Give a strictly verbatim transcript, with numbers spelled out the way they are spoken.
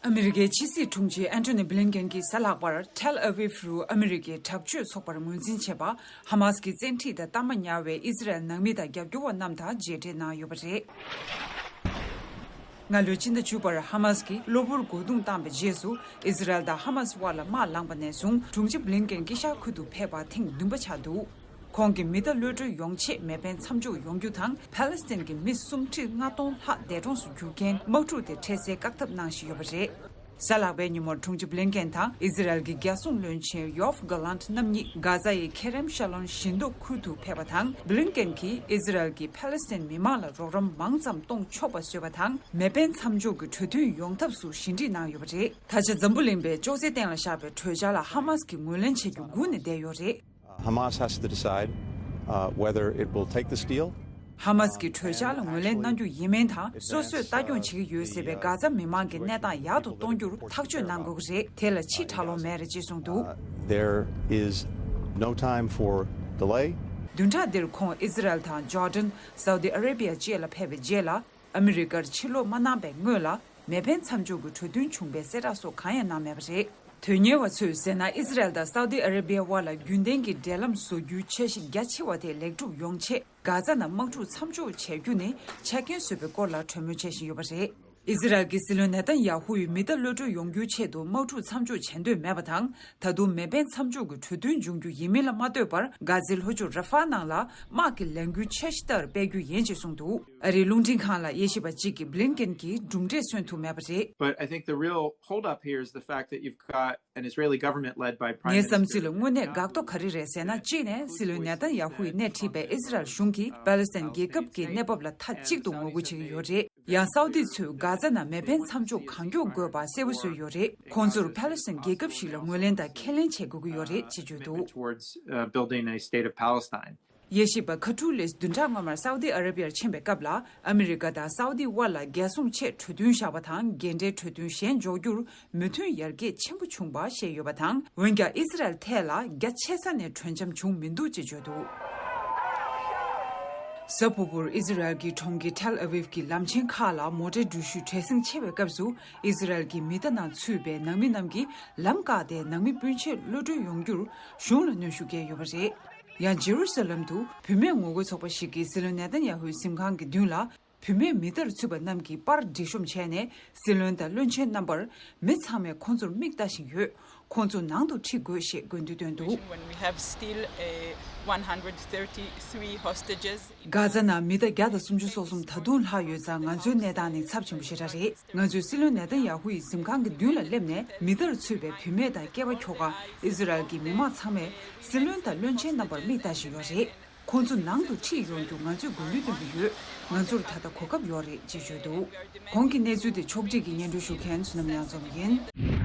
ཨ་མི་རི་ཀའི་ཕྱི་སྲིད་དྲུང་ཆེ་ཨན་ཐོ་ནི་བྷི་ལིན་ཀེན་གྱིས་གཟའ་ལྷག་པར་ཐེལ་ཨ་ཝིབ་རུ་ཨ་མི་རི་ཀའི་དྲག་སྤྱོད་ཚོགས་པར་ངོས་འཛིན་བྱེད་པ་ཧ་མཱས་ཀྱི་བཙན་ཁྲིད་དང་གཏའ་མ་ཉར་བའི་ཨི་ཟི་རལ་ནང་མི་དང་རྒྱབ་སྐྱོར་བ་རྣམས་དང་མཇལ་འཕྲད་གནང་ཡོད་པ་རེད། སྔ་ལོའི་སྤྱི་ཟླ་བཅུ་པར་ཧ་མཱས་ཀྱིས་གློ་བུར་རྒོལ་རྡུང་བཏང་བའི་རྗེས་སུ་ཨི་ཟི་རལ་དང་ཧ་མཱས་དབར་ལ་དམག་ལངས་པ་ནས་བཟུང་དྲུང་ཆེ་བྷི་ལིན་ཀེན་དཀྱིལ་ཤར་ཁུལ་དུ་ཕེབས་པ་ཐེངས་བདུན་པ་ཆགས་འདུག་ཁོང་གིས་མི་གཏའ་གློད་གྲོལ་ཡོང་ཆེད་མེ་འཕེན་མཚམས་འཇོག་ཡོང་རྒྱུ་དང་ཕཱ་ལེ་སི་ཐན་གྱི་མི་སུམ་ཁྲི་ལྔ་སྟོང་ལྷག་འདས་གྲོངས་སུ་གྱུར་རྐྱེན་དམག་འཁྲུག་དེ་འཕྲལ་སེལ་བཀག་ཐབས་གནང་བཞིན་ཡོད་པ་རེད། གཟའ་ལྷག་པའི་ཉིན་མོར་དྲུང་ཆེ་བྷི་ལིན་ཀེན་དང་ཨི་ཟི་རལ་གྱི་རྒྱལ་སྲུང་བློན་ཆེན་ཡོབ་གྷ་ལན་ཊི་རྣམ་གཉིས་གྷ་ཛ་ཡི་ཁེ་རེམ་ཤ་ལོན་བཞི་མདོ་ཁུལ་དུ་ཕེབས་པ་དང་། བྷི་ལིན་ཀེན་གྱིས་ཨི་ཟི་རལ་གྱིས་ཕཱ་ལེ་སི་ཐན་མི་མང་ལ་རོགས་རམ་མང་ཙམ་གཏོང་ཆོག་པ་བཟོས་པ་དང་། མེ་འཕེན་མཚམས་འཇོག་གི་གྲོས་མཐུན་ཡོང་ཐབས་སུ་ཞི་འགྲིག་གནང་ཡོད་པ་རེད། ད་ཆ་འཛམ་བུ་གླིང་པས་ཅོག་ཙེ་སྟེང་ལ་བཞག་པའི་གྲོས་འཆར་ལ་ཧ་མཱས་ཀྱིས་ངོས་ལེན་བྱེད་རྒྱུ་སྒུག་ནས་བསྡད་ཡོད་རེད། Hamas has to decide, uh, whether it will take this deal. ཧ་མཱས་ཀྱི་གྲོས་འཆར་ལ་ངོས་ལེན་གནང་རྒྱུ་ཡིན་མིན་དང་སོ་སོས་ལྟ་སྐྱོང་བྱེད་ཀྱི་ཡོད་ཟེར་བའི་གྷ་ཛ་མི་མང་གི་གནས་སྟངས་ཡག་ཏུ་གཏོང་རྒྱུར་ཐག་གཅོད་གནང་དགོས་ཀྱི་རེད། དེ་ལ་ཕྱིས་བྲག་ལོང་མེད་རེད་ཅེས་གསུངས་འདུག There is no time for delay. བདུན་ཕྲག་འདིར་ཁོང་ཨི་ཟི་རལ་དང་ཇོར་ཌན། སའུ་ཏི་ཨ་རེ་བྷི་ཡ་བཅས་ལ་ཕེབས་པའི་རྗེས་ལ། ཨ་མི་རི་ཀར་ཕྱིར་ལོག་མ་གནང་བའི་སྔོན་ལ་མེ་འཕེན་མཚམས་འཇོག་གི་གྲོས་མཐུན་བྱུང་པའི་གསལ་བསྒྲགས་སོགས་གང་ཡང་གནང་མེད་པ་རེད། དོན་གཉེར་བ་ཚོས་ཟེར་ན། ཨི་ཟི་རལ་དང་སའུ་ཏི་ཨ་རེ་བྷི་ཡ་དབར་ལ་རྒྱུན་ལྡན་གྱི་འབྲེལ་ལམ་བཟོ་རྒྱུའི་འཆར་གཞི་རྒྱ་ཆེ་བ་དེ་ལེགས་གྲུབ་ཡོང་ཆེད། གྷ་ཛ་ནང་དམག་འཁྲུག་མཚམས་འཇོག་བྱ་རྒྱུ་ནི་ཆ་རྐྱེན་བཟོས་པའི་སྐོར་ལ་གྲོས་མོལ་བྱེད་བཞིན་ཡོད་པ་རེད། ཨི་ཟི་རལ་གྱི་སྲིད་བློན་ནེ་ཐན་ཡ་ཧུ་ཡིས་མི་གཏའ་གློད་གྲོལ་ཡོང་རྒྱུའི་ཆེད་དུ་དམག་འཁྲུག་མཚམས་འཇོག་བྱེད་འདོད་མེད་པ་དང་། ད་དུང་མེ་འཕེན་མཚམས་འཇོག་གི་གྲོས་མཐུན་འབྱུང་རྒྱུ་ཡིན་མིན་ལ་མ་ལྟོས་པར། གྷ་ཛའི་ལྷོ་ཕྱོགས་ར་ཧྥ་ནང་ལ་དམག་གི་ལས་འགུལ་འཆར་གཞི་ལྟར་སྤེལ་རྒྱུ་ཡིན་ཅེས་གསུངས་འདུག་ཨ་རིའི་རླུང་འཕྲིན་ཁང་ལ་དབྱེ་ཞིབ་པ་གཅིག་གིས་བྷི་ལིན་ཀེན་གྱིས་གྲུབ་འབྲས་སོན་ཐུབ་མེད་པ་རེད། But I think the real holdup here is the fact that you've got an Israeli government led by Prime Minister Netanyahu. ངའི་བསམ་ཚུལ་ལ་དངོས་གནས་འགག་ཐོག་ག་རེ་རེད་ཟེར་ན། གཅིག་ནས་སྲིད་བློན་ནེ་ཐན་ཡ་ཧུ་ཡིས་སྣེ་ཁྲིད་པའི་ཨི་ཟི་རལ་གཞུང་གིས་པ་ལེ་སི་ཐན་རྒྱལ་ཁབ་ཀྱི་གནས་བབ་ལ་མཐའ་གཅིག་ཏུ་ངོ་རྒོལ་བྱེད་ཀྱི་ཡོད་རེད། ཡང་སའུ་ཏི་ཚོས་གྷ་ཛ་ནང་མེ་འཕེན་མཚམས་འཇོག་གང་མགྱོགས་དགོས་པ་གསལ་པོ་བཟོས་ཡོད་རེད། ཁོང་ཚོར་པ་ལེ་སི་ཐན་རྒྱལ་ཁབ་ཞིག་ལ་ངོས་ལེན་དང་ཁས་ལེན་བྱེད་དགོས་ཀྱི་ཡོད་རེད་ཅེས་བརྗོད་འདུག Towards, uh, building a state of Palestine. དབྱེ་ཞིབ་པ་ཁ་ཊུ་ལིས་བདུན་ཕྲག་སྔོན་མར་སའུ་ཏི་ཨ་ར་བྷི་ཡར་ཕྱིན་པའི་སྐབས་ལ། ཨ་མི་རི་ཀ་དང་སའུ་ཏི་དབར་ལ་རྒྱལ་སྲུང་ཆེད་གྲོས་མཐུན་བཞག་པ་དང་། འགན་འབྲེལ་གྲོས་མཐུན་གཞན་འཇོག་རྒྱུར་མོས་མཐུན་ཡར་རྒྱས་ཆེན་པོ་བྱུང་བ་བཤད་ཡོད་པ་དང་། འོན་ཀྱང་ཨི་ཟི་རལ་ཐད་ལ་རྒྱ་ཆེ་ས་ནས་གྲོས་འཆམ་བྱུང་མི་འདུག་ཅེས་བརྗོད་འདུག་གཟའ་ཕུར་བུར་ཨི་ཟི་རལ་གྱི་གྲོང་ཁྱེར་ཐེལ་ཨ་ཝིབ་ཀྱི་ལམ་ཆེན་ཁག་ལ་མོ་ཊའི་འགྲུལ་བཞུད་བྲེལ་ཟིང་ཆེ་བའི་སྐབས་སུ། ཨི་ཟི་རལ་གྱི་མི་གཏའ་ནང་ཚུད་པའི་ནང་མི་རྣམས་ཀྱིས་ལམ་བཀག་སྟེ། ནང་མི་སྤུན་མཆེད་གློད་གྲོལ་ཡོང་རྒྱུར་གཞུང་ལ་གནོན་ཤུགས་བསྐྱལ་ཡོད་པ་རེད། ཡང་ཇེ་རུ་ས་ལམ་དུ་བུད་མེད་ངོ་རྒོལ་ཚོགས་པ་ཞིག་གིས་སྲིད་བློན་ནེ་ཐན་ཡ་ཧུའི་གཟིམ་ཁང་གི་མདུན་ལ། བུད་མེད་མི་གཏར་ཚུད་པ་རྣམས་ཀྱིས་པར་སྒྲིག་གཤོམ་བྱས་ནས། སྲིད་བློན་དང་བློན་ཆེན་རྣམ་པར་མི་ཚང་མས་ཁོང་ཚོར་མིག་ལྟ་བཞིན་ཡོད། ཁོང་ཚོ་ནང་དུ་ཁྲིད་དགོས་ཞེས་དགོས་འདུན་བཏོན་འདུག When we have still, uh, one hundred thirty-three hostages. གྷ་ཛ་ནང་མི་གཏའ་བརྒྱ་དང་སུམ་ཅུ་སོ་གསུམ་ད་དུང་ལྷག་ཡོད་ཙང་། ང་ཚོའི་གནས་སྟངས་ནི་ཚབས་ཆེན་པོ་ཞེ་དྲག་རེད། ང་ཚོས་སྲིད་བློན་ནེ་ཐན་ཡ་ཧུ་ཡི་གཟིམ་ཁང་གི་མདུན་ལ་སླེབས་ནས། མི་གཏར་ཚུད་པའི་བུད་མེད་དང་སྐྱེས་པ་ཁྱོ་ག་ཨི་ཟི་རལ་གྱི་མི་མང་ཚང་མས་སྲིད་བློན་དང་བློན་ཆེན་རྣམ་པར་མིག་ལྟ་བཞིན་ཡོད་རེད། ཁོང་ཚོ་ནང་དུ་ཁྲིད་ཡོང་རྒྱུ་ང་ཚོས་དགོས་འདུན་བཏོན་གྱི་ཡོད། ང་ཚོར་ད་ལྟ་གོ་སྐབས་ཡོད་རེད་ཅེས་བརྗོད་འདུག་གོང་གི་གནས་ཚུལ་དེ་ཕྱོགས་སྒྲིག་གིས་སྙན་སྒྲོན་ཞུ་མཁན་བསོད་ནམས་གཡང་འཛོམས་ཡིན།